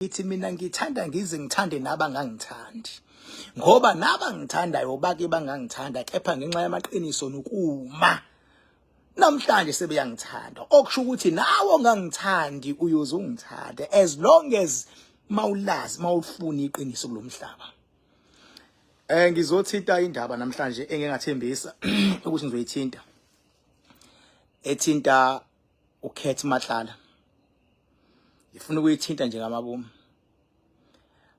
Ngithi mina ngithanda ngize ngithande nabangangithandi ngoba nabangithandayo bake bangangithanda, kepha ngenxa yamaqiniso nokuma namhlanje sebeyangithanda, okusho ukuthi nawe ongangithandi uyoze ungithande as long as mawulazi mawufuna iqiniso kulomhlaba. Ngizothinta indaba namhlanje engingathembisa ukuthi ngizoyithinta, ethinta uCat Matlala. Ngifuna ukuyithinta nje ngamabomu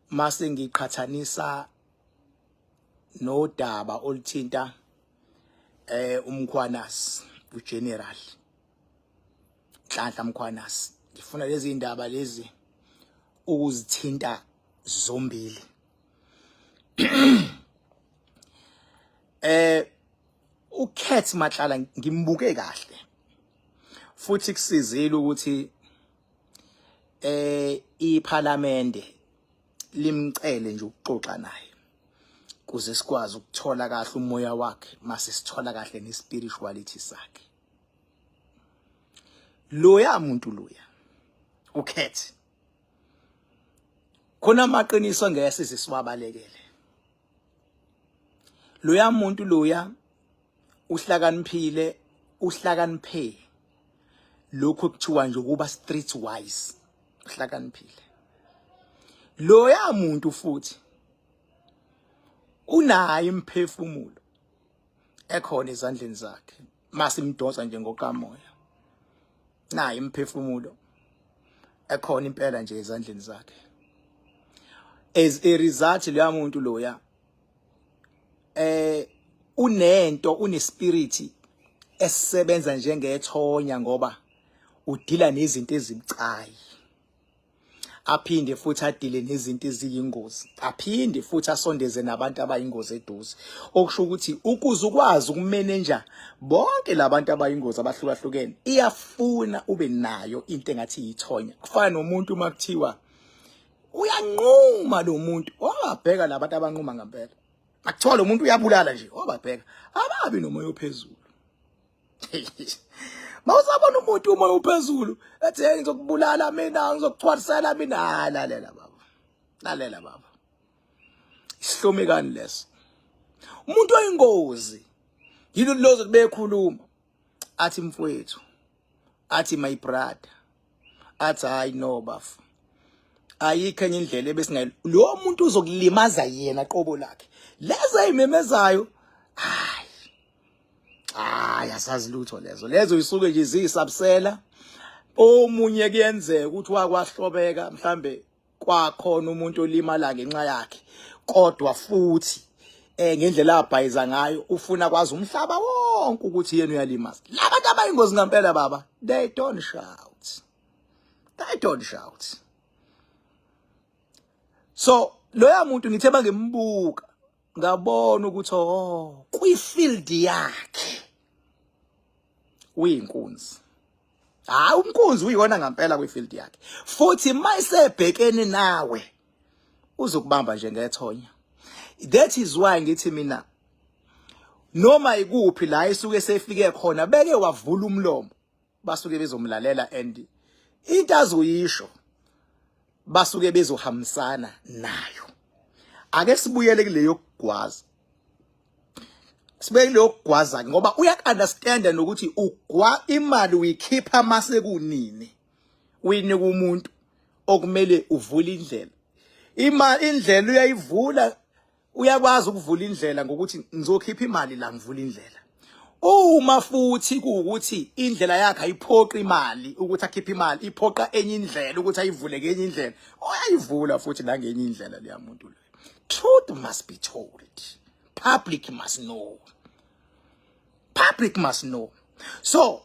mase ngiqhathanisa nodaba oluthinta uMkhwanazi, uGeneral Nhlanhla Mkhwanazi. Ngifuna lezi indaba lezi ukuzithinta zombili. uCat Matlala ngimbuke kahle futhi kusizile ukuthi iPhalamende limcele nje ukuxoxa naye kuze sikwazi ukuthola kahle umoya wakhe, mase sithola kahle nespirituality sakhe. Loya muntu loya ukhethe khona amaqiniso angeke size siwabalekele. Loya muntu loya uhlakaniphile, uhlakaniphe lokho kuthiwa nje ukuba street wise, uhlakaniphile loya muntu futhi unayo imphefumulo ekhona ezandleni zakhe masimdonsa nje ngokamoya, nayo imphefumulo ekhona impela nje ezandleni zakhe. As a result, loya muntu loya unento, unespirit esebenza njengethonya ngoba udila nezinto ezibucayi, aphinde futhi adile nezinto eziyingozi, aphinde futhi asondeze nabantu abayingozi eduze, okusho ukuthi ukuze ukwazi ukumeneja bonke labantu abayingozi abahlukahlukene iyafuna ube nayo into engathi yithonya. Kufana nomuntu uma kuthiwa uyanquma lo muntu, wabheka labantu abanquma ngempela, akuthiwa lo muntu uyabulala nje, wababheka ababi nomoya ophezulu. Mawusabona umuntu umoya uphezulu ethi, "Hey, ngizokubulala mina, ngizokuthwalisela mina." Hayi, lalela baba, lalela baba, isihlomekani leso? Umuntu oyingozi yilo lozo bekhuluma athi, "Mfowethu," athi, "My brother," athi, "Hayi no bafu, ayikho enye indlela ebesingayi." Lo muntu uzokulimaza yena qobo lakhe. Lezo ezimemezayo, hayi hayi, asazi lutho lezo. Lezo isuke nje ziyisabusela. Omunye kuyenzeka ukuthi wakwahlobeka, mhlambe kwakhona umuntu olimala ngenxa yakhe, kodwa futhi ngendlela abhayiza ngayo ufuna kwazi umhlaba wonke ukuthi yena uyalimaza. Labantu abayingozi ngempela baba, they don't shout, they don't shout. So loya muntu ngithe bangimbuka ngabona ukuthi, oh, kwi-field yakhe uyinkunzi. Hayi, umkunzi uyona ngempela kwi-field yakhe, futhi mayisebhekene nawe uzokubamba nje ngethonya. That is why ngithi mina noma ikuphi la esuke sefike khona beke wavula umlomo, basuke bezomlalela and into azoyisho basuke bezohambisana nayo. Ake sibuyele kuleyo kugwaza, sibuye kuleyo kugwaza, ngoba uyaku-understanda nokuthi ugwa imali uyikhipha mase kunini, uyinika umuntu okumele uvule indlela. Imali, indlela uyayivula, uyakwazi ukuvula indlela ngokuthi ngizokhipha imali la ngivula indlela. Uma futhi kuwukuthi indlela yakhe ayiphoqi imali ukuthi akhiphe imali, iphoqa enye indlela ukuthi ayivule ngenye indlela, uyayivula futhi nangenye indlela leya muntu leyo. Truth must be told, public must know, public must know. So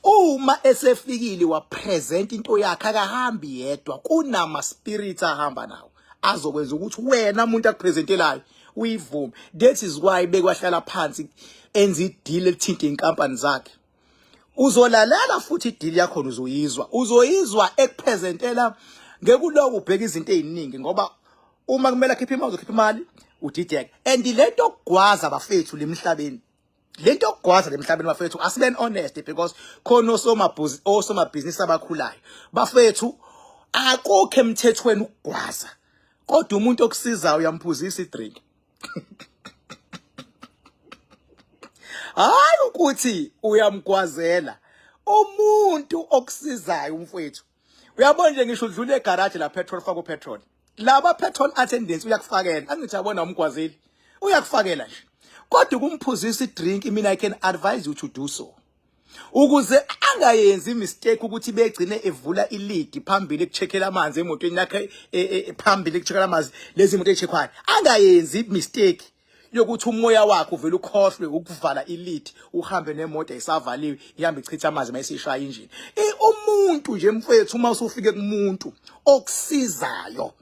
uma esefikile wapresent into yakhe, akahambi yedwa, kunama spirits ahamba nawo azokwenza ukuthi wena umuntu akupresentelayo uyivume. That is why bekwahlala phansi enza ideal elithinta inkampani zakhe. Uzolalela futhi ideal yakho uzoyizwa, uzoyizwa ekupresentela ngekuloku ubheka izinto eziningi, ngoba uma kumele akhiphe imali uzokhipha imali udideke. And lento okugwaza bafethu lemhlabeni, lento yokugwaza lemhlabeni bafethu, asibeni honest, because khona osomabhizinisi abakhulayo bafethu. Akukho emthethweni ukugwaza, kodwa umuntu okusizayo uyamphuzisa idrink. Hayi ukuthi uyamgwazela umuntu okusizayo umfowethu. Uyabona nje ngisho udlula egarage la petrol, faka upetrol. Laba petrol attendants uyakufakela. Angithi yabona umgwazeli. Uyakufakela nje. Kodwa ukumphuzisa idrink, mina I can advise you to do so. Ukuze angayenzi mistake ukuthi begcine evula ilid phambili ekucheckela amanzi emotweni yakhe, phambili ekucheckela amanzi lezi moto echeckwayo. Angayenzi mistake yokuthi umoya wakhe uvele ukhohlwe ukuvala ilid, uhambe nemoto isavaliwe, ihambe ichitha amanzi mayisishaya injini. Umuntu nje mfethu, uma usufike kumuntu okusizayo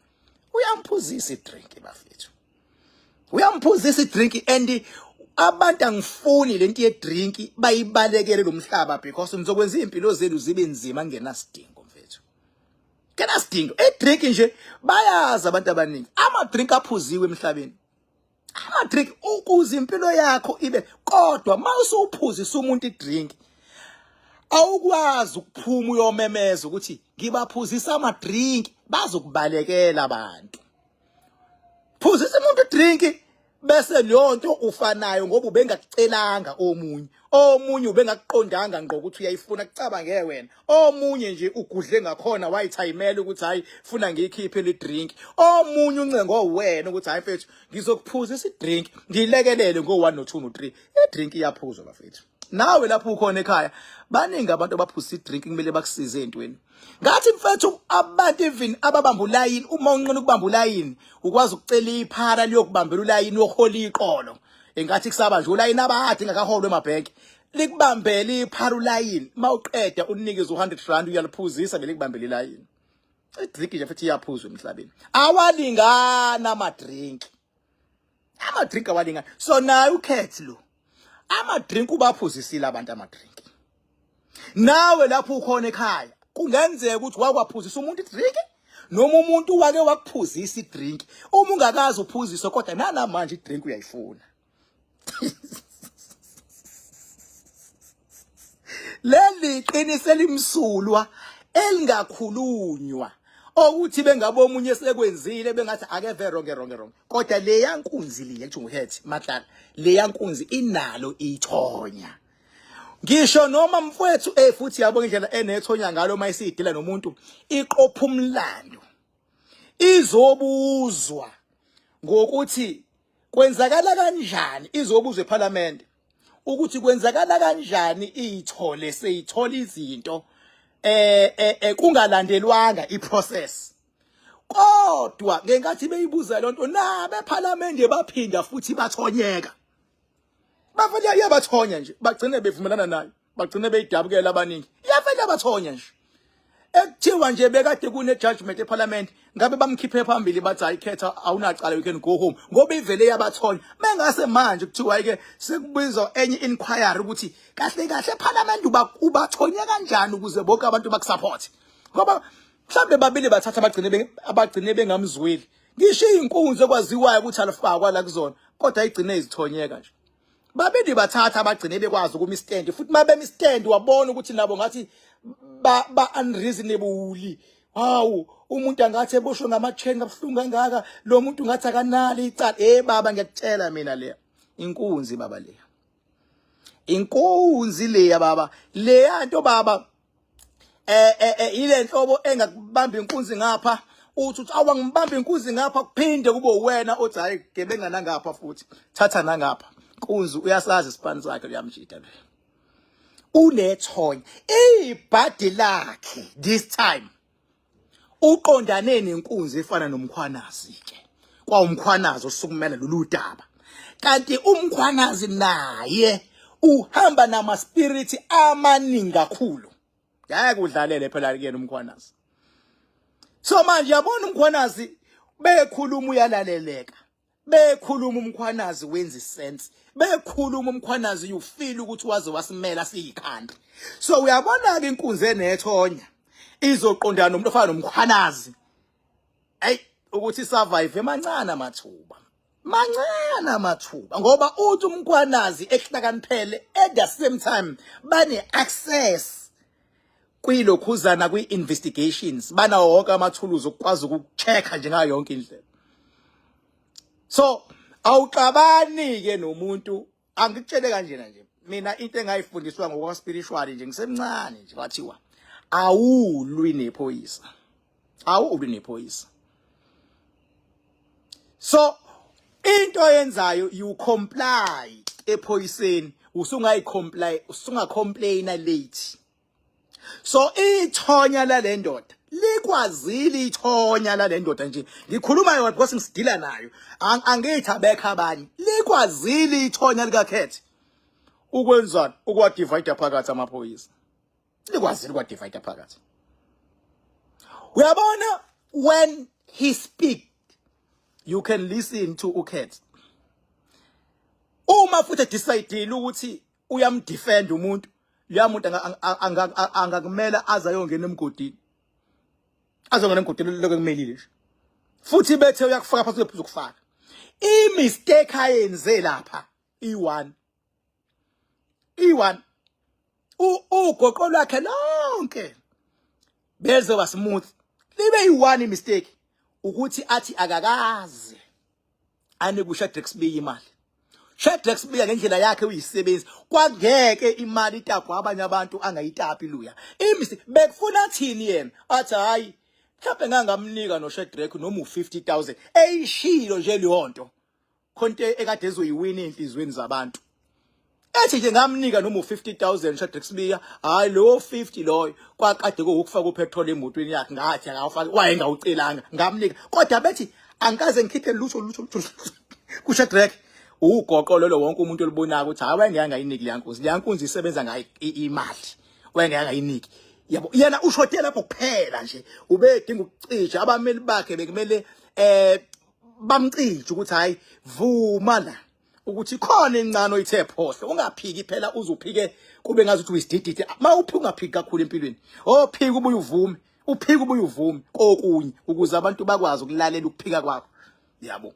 uyamphuzisa idrink bafethu, uyamphuzisa idrink. And abantu angifuni lento yedrink bayibalekele lomhlaba, because nizokwenza impilo zenu zibe nzima ngenasidingo mfethu, ngenasidingo. Idrink nje bayazi abantu abaningi, ama drink aphuziwe emhlabeni, ama drink ukuze impilo yakho ibe. Kodwa mawusuphuzisa umuntu idrink, awukwazi ukuphuma uyomemeza ukuthi ngibaphuzisa ama drink, bazokubalekela abantu. Phuzisa umuntu drink bese leyo nto ufanayo, ngoba ubengakucelanga omunye, omunye ubengakuqondanga ngqo ukuthi uyayifuna, kucabange wena. Omunye nje ugudle ngakhona wayithayimela ukuthi hayi, funa ngiyikhiphe le drink. Omunye uncengo wena ukuthi hayi mfethu, ngizokuphuzisa idrink, ngilekelele ngo 1 no 2 no 3. Idrink iyaphuzwa bafethu. Nawe lapho ukhona ekhaya, baningi abantu abaphuzisa idrink, kumele bakusize entweni. Ngathi mfethu, abantu even ababamba ulayini, uma unqena ukubamba ulayini ukwazi ukucela iphara liyokubambela ulayini wokuhola iqolo. Engathi kusaba nje ulayini abade ingakaholwa emabhenki, likubambele iphara ulayini, mawuqeda unikeze u100 rand, uyaliphuzisa belikubambele ilayini. Idrink nje futhi iyaphuzwa emhlabeni. Awalingana ama drink, ama drink awalingana. So naye ukhethi lo ama drink ubaphuzisile abantu ama drink. Nawe lapho ukhona ekhaya, kungenzeka ukuthi wakwaphuzisa umuntu idrink, noma umuntu wake wakuphuzisa idrink. Uma ungakazi uphuziswe, kodwa nanamanje idrink uyayifuna. Leli qiniso elimsulwa elingakhulunywa, okuthi bengabe omunye sekwenzile bengathi akeve wrong wrong wrong, kodwa leya nkunzi liye kuthi nguhead Matlala, leya nkunzi inalo ithonya. Ngisho noma mfowethu futhi yabo indlela enethonya ngalo mayisiyidila nomuntu, iqopha umlando, izobuzwa ngokuthi kwenzakala kanjani, izobuzwa eParliament ukuthi kwenzakala kanjani iyithole seyithola izinto kungalandelwanga iprocess. Kodwa ngenkathi beyibuza lonto nabe eParliament baphinda futhi bathonyeka, bavele yabathonya nje, bagcine bevumelana nayo, bagcine beyidabukela abaningi. Yavele yabathonya nje. Ekuthiwa nje bekade kune judgment eParliament, ngabe bamkhiphe phambili bathi hayi khetha, awunacala, you can go home, ngoba ivele yabathonya. Mengase manje kuthiwa ke sekubizwa enye inquiry ukuthi kahle kahle eParliament ubathonye kanjani ukuze bonke abantu bakusupport, ngoba mhlambe babili bathatha abagcine bengamzweli. Ngisho inkunzi ekwaziwayo ukuthi alifakwa la kuzona, kodwa igcine izithonyeka nje. Babili bathatha abagcine bekwazi ukuma istand, futhi mabema istand wabona ukuthi nabo ngathi ba, ba unreasonable. Hawu, umuntu angathi eboshwe ngama-chain kabuhlungu kangaka, lo muntu ngathi akanalo icala. Baba, ngiyakutshela mina, leya inkunzi baba, leya inkunzi leya baba, leya nto baba, ile nhlobo engakubamba inkunzi ngapha, uthi uthi awa ngibamba inkunzi ngapha, kuphinde kube wena othi hayi, gebenga nangapha futhi, thatha nangapha. Nkunzi uyasazi isipani sakhe, uyamjida lo, unethonya ibhadi lakhe. This time uqondane nenkunzi efana noMkhwanazi ke, kwawuMkhwanazi osukumela lolu daba, kanti uMkhwanazi naye uhamba nama spirit amaningi kakhulu. Ngeke udlalele phela kuyena uMkhwanazi. So manje yabona uMkhwanazi bekhuluma uyalaleleka, bekhuluma uMkhwanazi wenza isense, bekhuluma uMkhwanazi you feel ukuthi waze wasimela siyi-country. So uyabona ke inkunzi enethonya izoqondana nomuntu ofana noMkhwanazi, ey, ukuthi survive emancane amathuba, mancane amathuba, ngoba uthi uMkhwanazi ehlakaniphele, at the same time bane access. Kwilokhuzana kwi-investigations banawo wonke amathuluzi okukwazi ukucheck-a nje ngayo yonke indlela. So awuxabani ke nomuntu. Angikutshele kanjena nje mina, into engayifundiswa ngokwa spiritual nje ngisemncane nje, kwathiwa awulwi nephoyisa, awulwi nephoyisa. So into oyenzayo, you comply ephoyiseni, usungayi comply, usunga-complaina late. So ithonya lale ndoda likwazile, ithonya lale ndoda nje, ngikhuluma yona because ngisidila nayo, angithi abekho abanye, likwazile ithonya likaKhethi ukwenzani? Ukwa-divide phakathi amaphoyisa. Likwazile ukwa-divide phakathi. Uyabona, when he speak, you can listen to uKhethi. Uma futhi decide ukuthi uyamdefend umuntu, leya muntu angakumela aze ayongena emgodini, azongena emgodini lokho kumelile nje. Futhi bethe uyakufaka phansi, uyephuza ukufaka. I-mistake ayenze lapha i-one, i-one, ugoqo lwakhe lonke bezoba smooth, libe yi-one mistake ukuthi athi akakaze anike uShadrack Sibiya imali. Shadrack Sibiya ngendlela yakhe uyisebenzi, kwangeke imali itapwa abanye abantu angayitapi luya. Imisi bekufuna thini yena? Athi hayi, mhlawumbe ngangamnika noShadrack noma u50000, eyishilo nje leyo nto, khonto ekade ezoyiwina enhlizweni zabantu, ethi nje ngamnika noma u50000 Shadrack Sibiya. Hayi, lo 50 loyo kwakade kuwukufaka upetrol emotweni yakhe, ngathi akawufaki, wayengawucelanga, ngamnika. Kodwa bethi angikaze ngikhiphe lutho, lutho, lutho kuShadrack. Ugoqo lolo wonke umuntu olibonayo ukuthi hayi, wayengeke angayiniki leya nkunzi, leya nkunzi isebenza ngayo imali, wayengeke angayiniki. Yabo, yena ushode lapho kuphela nje, ubedinga ukucisha abameli bakhe, bekumele bamcije ukuthi hayi, vuma la ukuthi khona incane oyithe phohle. Ungaphiki phela, uzuphike kube ngathi uyisidididi. Mawuphi, ungaphiki kakhulu empilweni, ophika ubuye uvume, uphika ubuye uvume kokunye, ukuze abantu bakwazi ukulalela ukuphika kwakho, yabo.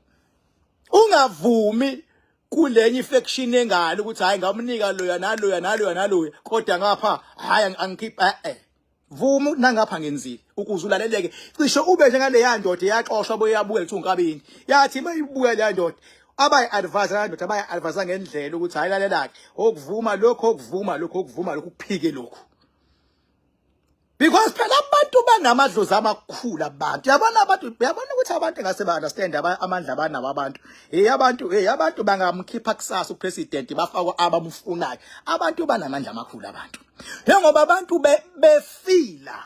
Ungavumi kulenye i-faction engalo ukuthi hayi, ngamnika loya naloya naloya naloya, kodwa ngapha hayi, angikhipha. Vuma ukuthi nangapha ngenzile, ukuze ulaleleke. Cishe ube njengaleya ndoda eyaxoshwa, boyabuka kuthi unkabini, yathi mayibuya leya ndoda, abayi-advise leya ndoda, abayi-advise ngendlela ukuthi hayi, lalela-ke, okuvuma lokhu, okuvuma lokhu, okuvuma lokhu, kuphike lokhu, because phela abantu banamadlozi amakhulu abantu. Yabona abantu, uyabona ukuthi abantu ngase ba-understand amandla abanawo abantu. Hey abantu, hey abantu, bangamkhipha kusasa upresident, bafakwa abamfunayo. Abantu banamandla amakhulu abantu, njengoba abantu befila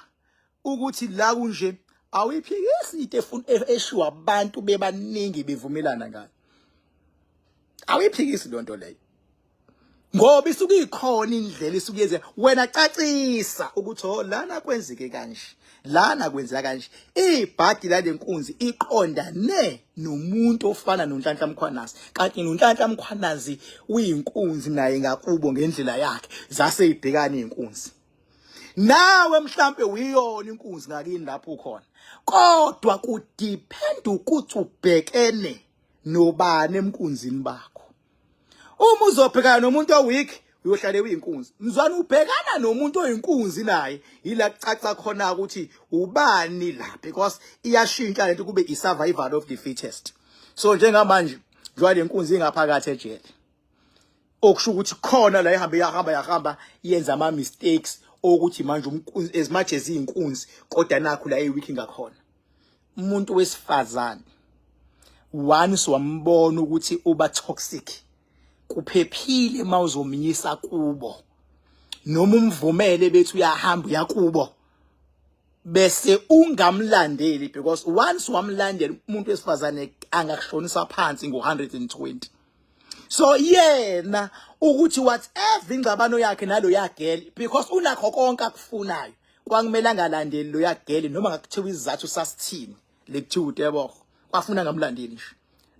ukuthi la kunje, awuyiphikisi into efuna eshiwa abantu bebaningi bevumelana ngayo, awuyiphikisi leyo nto leyo, ngoba isuke ikhona indlela isuke yenze. Wena cacisa ukuthi oh, lana kwenzeke kanje, lana kwenzeka kanje. Ibhadi lale nkunzi iqondane nomuntu ofana noNhlanhla Mkhwanazi, kanti noNhlanhla Mkhwanazi uyinkunzi naye ngakubo ngendlela yakhe, zase ibhekana inkunzi. Nawe mhlambe uyiyona inkunzi ngakini lapho ukhona, kodwa kudepend ukuthi ubhekene nobani emkunzini bakho. Uma uzobhekana nomuntu oweak, uyohlale uyinkunzi. Mzwana ubhekana nomuntu oyinkunzi naye, yila kucaca khona ukuthi ubani la, because iyashintsha lento kube i-survival of the fittest. So njengamanje njengoba le nkunzi ingaphakathi ejele, okusho ukuthi khona la ihambe yahamba yahamba yenza ama mistakes, okuthi manje umkunzi, as much as iyinkunzi, kodwa nakho la eweak ngakhona. Umuntu wesifazane, once wambona ukuthi uba toxic, kuphephile mawuzomnyisa kubo noma umvumele bethi uyahamba uyakubo, bese ungamlandeli, because once wamlandela umuntu wesifazane angakushonisa phansi ngo-120. So yena ukuthi whatever ingxabano yakhe nalo ya-girl, because unakho konke akufunayo, kwakumele angalandeli lo ya-girl, noma ngakuthiwa isizathu sasithini lekuthiwa uTebogo, kwafuna ngamlandeli nje,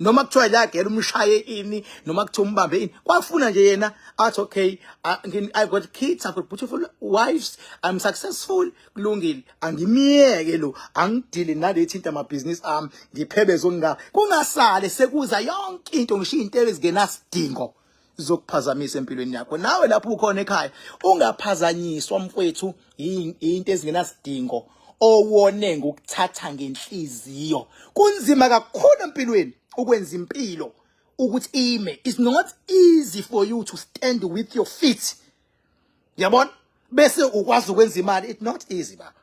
noma kuthiwa la girl umshaye ini, noma kuthiwa umbambe ini, kwafuna nje yena athi okay, I got kids, I've got beautiful wives, I'm successful, kulungile, angimiyeke lo, angidili nalethi into, amabhizinisi ami ngiphebeze, okunga kungasale sekuza yonke into, ngisho into ezingenasidingo. Zokuphazamisa empilweni yakho. Nawe lapho ukhona ekhaya ungaphazanyiswa mfwethu into ezingenasidingo owone ngokuthatha ngenhliziyo. Kunzima kakhulu empilweni ukwenza impilo ukuthi ime. It's not easy for you to stand with your feet. Yabona? Bese ukwazi ukwenza imali. It's not easy baba.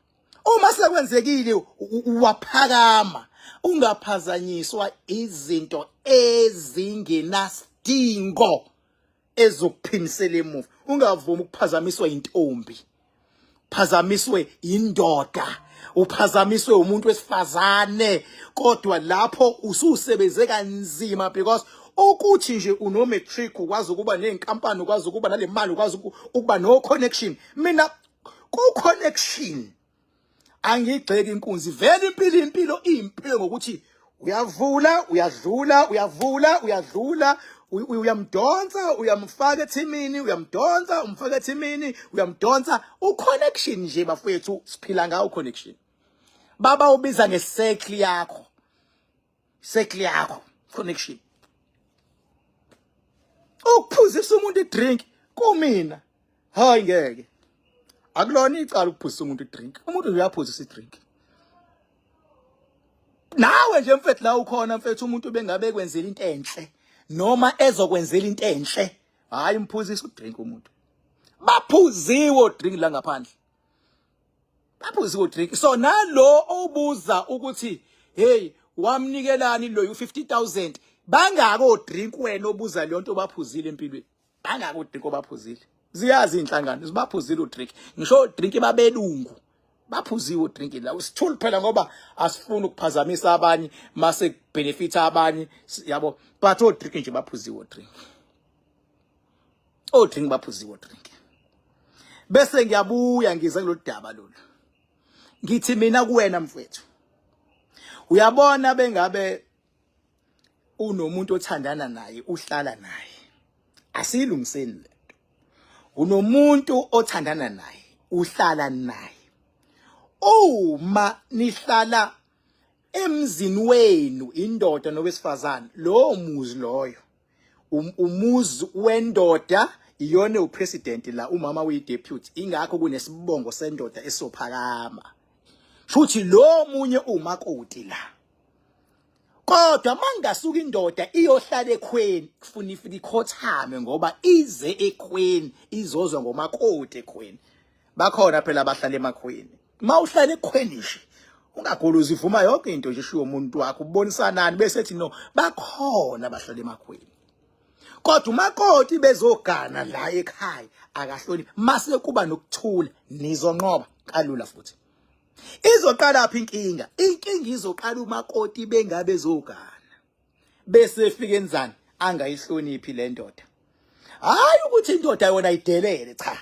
Uma sekwenzekile waphakama ungaphazanyiswa izinto ezingenasidingo ezokuphimisela emuva. Ungavumi ukuphazamiswa intombi. Phazamiswe indoda, uphazamiswe umuntu wesifazane kodwa lapho ususebenze kanzima because ukuthi nje uno matric ukwazi ukuba nenkampani ukwazi ukuba nale mali ukwazi ukuba no connection. Mina ku connection angigxeki inkunzi vele impilo impilo impilo ngokuthi uyavula uyadlula uyavula uyadlula uyamdonsa uyamfaka ethimini uyamdonsa umfaka ethimini uyamdonsa uconnection nje bafethu siphila ngawo connection baba ubiza ngecycle yakho circle yakho connection ukuphuzisa umuntu idrink kumina hayi ngeke akulona icala ukuphuzisa umuntu idrink umuntu uyaphuzisa idrink nawe nje mfethu la ukhona mfethu umuntu bengabe kwenzela into enhle noma ezokwenzela into enhle hayi umphuzisa udrink umuntu baphuziwe drink la ngaphandle baphuziwe drink so nalo obuza ukuthi hey wamnikelani lo u50000 bangako drink wena obuza leyo nto baphuzile empilweni bangako drink obaphuzile ziyazi inhlangano zibaphuzile udrink ngisho drink babelungu baphuziwe udrink la usithuli phela ngoba asifuni ukuphazamisa abanye mase benefit abanye yabo but odrink nje baphuziwe udrink odrink baphuziwe drink bese ngiyabuya ngize kulolu daba lolu ngithi mina kuwena mfwethu uyabona bengabe unomuntu othandana naye uhlala naye asiyilungiseni lento unomuntu othandana naye uhlala naye uma nihlala emzini wenu indoda nowesifazane lowo muzi loyo Um, umuzi wendoda iyona upresident la umama uyideputy ingakho kunesibongo sendoda esophakama futhi lo munye umakoti la kodwa mangasuka indoda iyohlala ekhweni kufuna ifike ikhothame ngoba ize ekhweni izozwa ngomakoti ekhweni bakhona phela abahlala emakhweni uma uhlala ekhweni nje ungagolozi ivuma yonke into nje eshiwo umuntu wakho ubonisanani bese ethi no bakhona abahlala emakhweni kodwa umakoti bezogana la ekhaya akahloni mase kuba nokuthula nizonqoba kalula futhi izoqala phi inkinga inkinga izoqala umakoti bengabe zogana bese efika enzani angayihloniphi le ndoda hayi ukuthi indoda yona idelele cha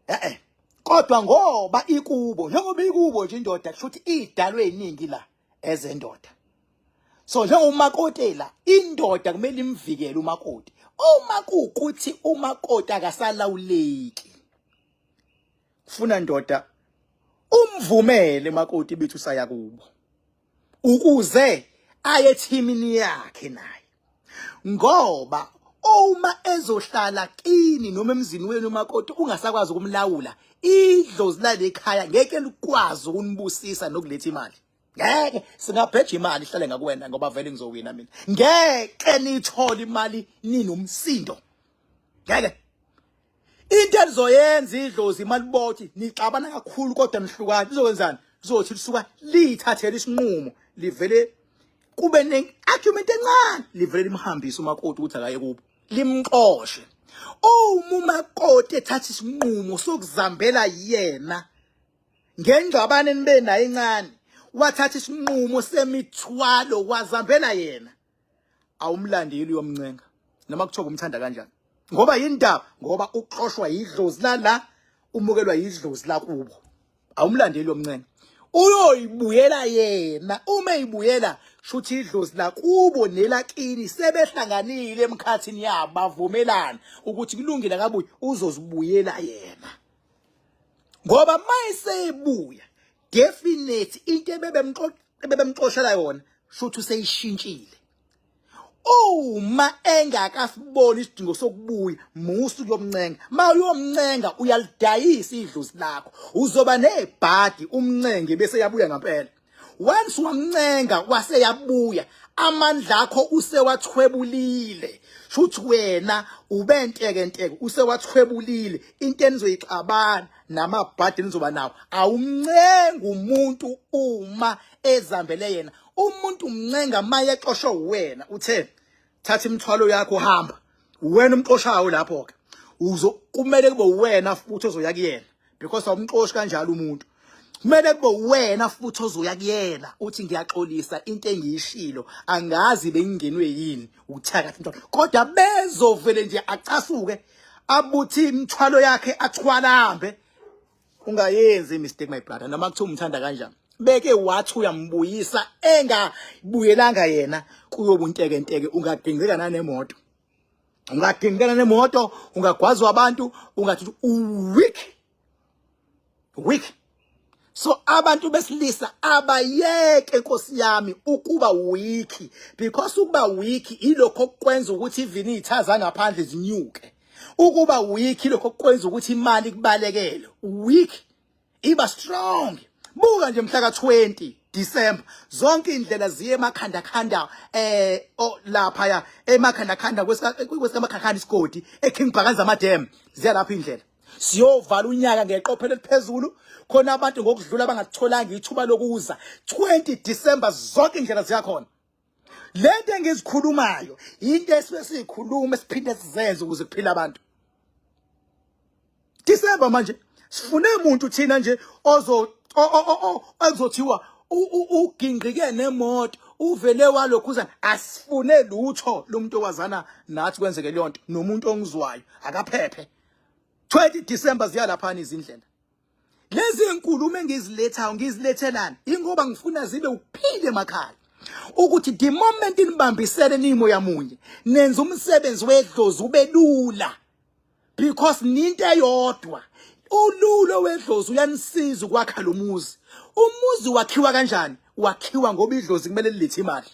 eh kodwa ngoba ikubo njengoba ikubo nje indoda kusho ukuthi idalwe iningi la ezendoda so njengomakotela indoda kumele imvikele umakoti uma kuwukuthi umakoti akasalawuleki kufuna ndoda umvumele makoti bithi usaya kubo ukuze aye ethimini yakhe naye ngoba uma ezohlala kini noma emzini wenu umakoti ungasakwazi ukumlawula idlozi lalekhaya ngeke likwazi ukunibusisa nokuletha imali ngeke singabheja imali ihlale ngakuwena ngoba vele ngizowina mina ngeke nithole imali ninomsindo ngeke into elizoyenza idlozi imali bothi nixabana kakhulu kodwa nihlukane lizokwenzani lizothi lisuka lithathele isinqumo livele kube ne-argument encane livele limhambise umakoti ukuthi akaye kubo limxoshe uma umakoti ethatha isinqumo sokuzambela yena ngengxabano enibe nayo encane wathatha isinqumo semithwalo wazambela yena awumlandeli uyomncenga noma kuthiwa umthanda kanjani ngoba yindaba ngoba uxoshwa yidlozi lala umukelwa yidlozi lakubo awumlandeli uyomncenga uyoyibuyela yena uma eyibuyela shuthi idlozi lakubo nelakini sebehlanganile emkhathini yabo bavumelana ukuthi kulungile akabuye uzozibuyela yena ngoba mayesebuya definite into ebebemxoshela yona shuthi useyishintshile. Uma engakasiboni isidingo sokubuya, musa ukuyomncenga. Ma uyomncenga uyalidayisa idlozi lakho, uzoba nebhadi umncenge bese yabuya ngampela. Once wamncenga wase yabuya, amandla akho usewathwebulile. Shuthi wena ubentekenteke, usewathwebulile. Into enizoyixabana namabhadi enizoba nawo, awumncengi umuntu uma ezambele yena. Umuntu umncenga maye exoshwe wena, uthe thatha imithwalo yakho hamba. Wena umxoshayo lapho ke uzo kumele kube wena futhi ozoya kuyena, because awumxoshi kanjalo umuntu. Kumele kube wena futhi ozoya kuyena uthi ngiyaxolisa into engiyishilo, angazi bengingenwe yini uthakatha into, kodwa bezovele nje acasuke abuthi imithwalo yakhe athwala hambe. Ungayenzi mistake my brother, noma kuthiwa umthanda kanjani, beke wathi uyambuyisa engabuyelanga yena, kuyoba untekenteke. Ungagingqika nanemoto, ungagingqika nanemoto, ungagwazwa abantu, ungathi u-weak weak. So abantu besilisa abayeke nkosi yami ukuba weak, because ukuba weak ilokho okwenza ukuthi even izitha ngaphandle zinyuke. Ukuba weak ilokho okwenza ukuthi imali kubalekele. Weak, iba strong. Buka nje mhla ka20 December, zonke indlela ziye emakhanda khanda, lapha ya emakhanda khanda kwesikamakhakhanda isigodi eKing Bhakanza Madam, ziya lapho indlela. Siyovala unyaka ngeqophelo eliphezulu khona abantu ngokudlula bangatholanga ithuba lokuza. 20 December zonke indlela ziyakhona. Lento engizikhulumayo into esuke siyikhuluma esiphinde sizenze ukuze kuphile abantu. December manje sifune umuntu thina nje ozo ezothiwa ugingqike nemoto uvele walokhuza, asifune lutho lomuntu owazana nathi kwenzeke leyo nto, nomuntu ongizwayo akaphephe. 20 December ziya laphana izindlela. Lezi inkulumo engizilethayo ngizilethelani? Ingoba ngifuna zibe ukuphila emakhaya, ukuthi the moment nibambisene nimoya munye, nenza umsebenzi wedlozi ube lula, because ninto eyodwa. Ululo wedlozi uyanisiza ukwakha lo muzi. Umuzi wakhiwa kanjani? Wakhiwa ngoba idlozi kumele lilethe imali.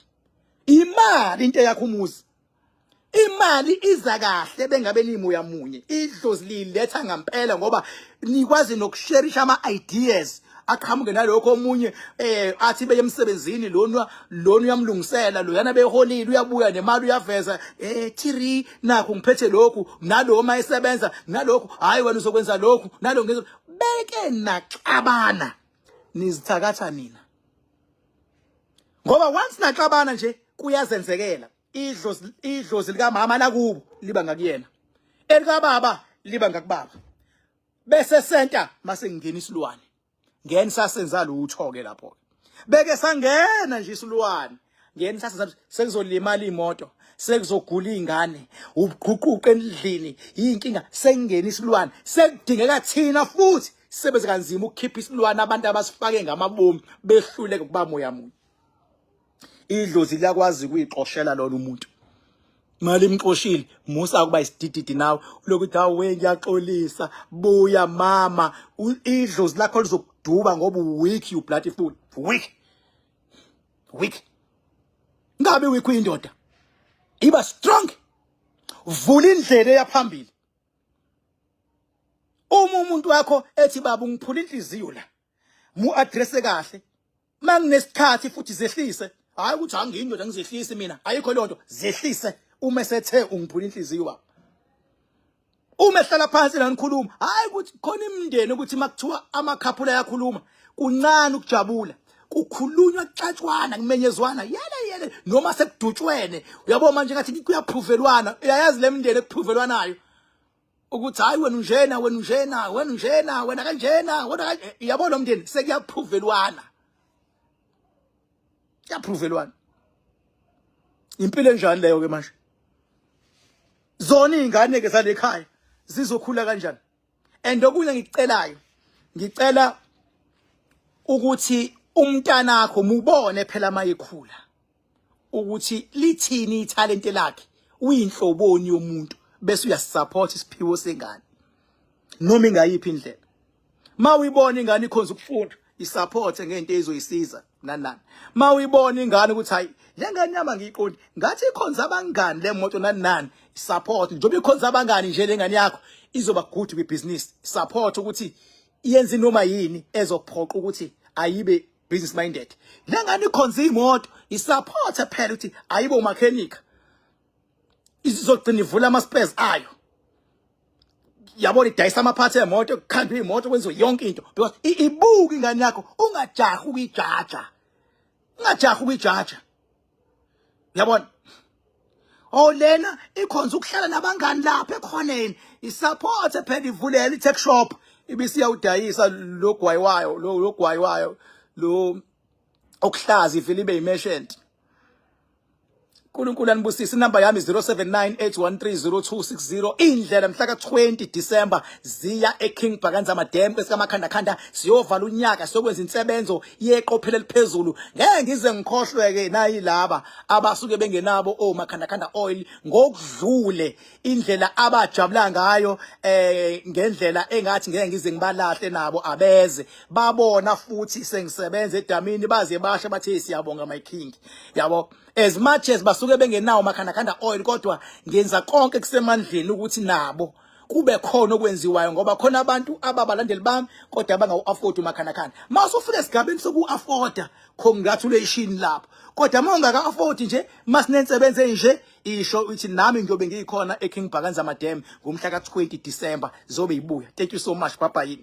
Imali into eyakho umuzi. Imali iza kahle bengabe nimoya munye. Idlozi liletha ngampela ngoba nikwazi nokusherisha ama ideas, aqhamuke nalokho omunye athi beye emsebenzini, lona lona uyamlungisela loyana, beholile uyabuya nemali uyaveza, thiri nakho ngiphethe lokhu, nalo uma esebenza nalokhu, hayi wena uzokwenza lokhu nalo ngizo beke naxabana nizithakatha nina, ngoba once naxabana nje kuyazenzekela. Idlozi likamama lakubo liba ngakuyena, elikababa liba ngakubaba, bese senta mase ngingena isilwane ngeni sasenza lutho ke lapho beke sangena nje isilwane ngeni sasenza, sekuzolimala imoto, sekuzogula izingane, ubuqhuquqe endlini, inkinga sengena isilwane, sekudingeka thina futhi sisebenze kanzima ukukhipha isilwane abantu abasifake ngamabomu behluleke kuba moya munye. Idlozi liyakwazi ukuyixoshela lona umuntu. Mali imxoshile, musa kuba isidididi nawe lokuthi hawe ngiyaxolisa, buya mama. Idlozi lakho lizokuduba ngoba weak, you bloody fool. Weak, weak. Ngabe weak uyindoda, iba strong, vula indlela eyaphambili. Uma umuntu wakho ethi baba ungiphula inhliziyo la, mu address kahle manginesikhathi futhi zehlise. Hayi ukuthi angiyindoda ngizehlise mina, ayikho leyo nto. Zehlise uma esethe ungiphula inhliziyo baba. Uma ehlala phansi la nikhuluma, hayi ukuthi khona imindeni ukuthi makuthiwa amakhaphula ayakhuluma kuncane ukujabula, kukhulunywa kuxatshwana kumenyezwana yele yele noma sekudutshwene. Uyabo manje ngathi kuyaphuvelwana, uyayazi le mindeni ekuphuvelwanayo ukuthi hayi wena unjena, wena unjena, wena unjena, wena kanjena, wena kanje. Uyabo lo mndeni sekuyaphuvelwana, kuyaphuvelwana. Impilo enjani leyo ke manje? Zona izingane ke zalekhaya zizokhula kanjani? And okunye ngikucelayo, ngicela ukuthi umntanakho mubone phela mayekhula ukuthi lithini ithalente lakhe, uyinhloboni yomuntu, bese uyasupport isiphiwo sengane noma ingayiphi indlela. Ma uyibona ingane ikhonza ukufunda, isupport ngento ezoyisiza nani nani. Ma uyibona ingane ukuthi hayi Le ngane yami angiyiqondi, ngathi ikhonza abangani le moto nani nani. Support njengoba ikhonza abangani nje le ngane yakho izoba good kwi-business. Support ukuthi iyenze noma yini ezophoqa ukuthi ayibe business minded. Le ngane ikhonza imoto, isupport phela ukuthi ayibe umakhenika, izogcina ivula ama spares ayo, yabona, idayisa amaphathi emoto, kukhandwa imoto, kwenziwe yonke into, because ibuka ingane yakho. Ungajahi ukuyijaja, ungajahi ukuyijaja, yabona. Oh, lena ikhonza ukuhlala nabangani lapha ekhoneni, isupport phela, ivulela i-tuck shop, ibisiyawudayisa lo gwayi wayo, lo gwayi wayo lo okuhlaza, ivele ibe yimerchant. uNkulunkulu anibusise. Inamba yami 0798130260. Indlela mhla ka-20 December ziya eKing Bhakanzama Dam kwesikaMakhanda khanda, siyovala unyaka, siyokwenza insebenzo yeqophelo eliphezulu. Ngeke ngize ngikhohlweke nayilaba abasuke bengenabo oMakhanda khanda oil ngokudlule, indlela abajabula ngayo ngendlela engathi ngeke ngize ngibalahle nabo. Abeze babona futhi sengisebenza edamini, baze basho bathi, "Siyabonga, my king," yabo. As much as basuke bengenawo Makhandakhanda oil, kodwa ngenza konke kusemandleni ukuthi nabo kube khona okwenziwayo, ngoba khona abantu ababalandeli bami kodwa abangawu-afford uMakhandakhanda. Ma usufika esigabeni soku-afforda, congratulation lapho, kodwa uma ungaka-afford nje, masinensebenzo enje, isho ukuthi nami ngiyobe ngikhona eKing Bhakanzama Dam ngomhla ka-20 December, zobe ibuya. Thank you so much, bye bye.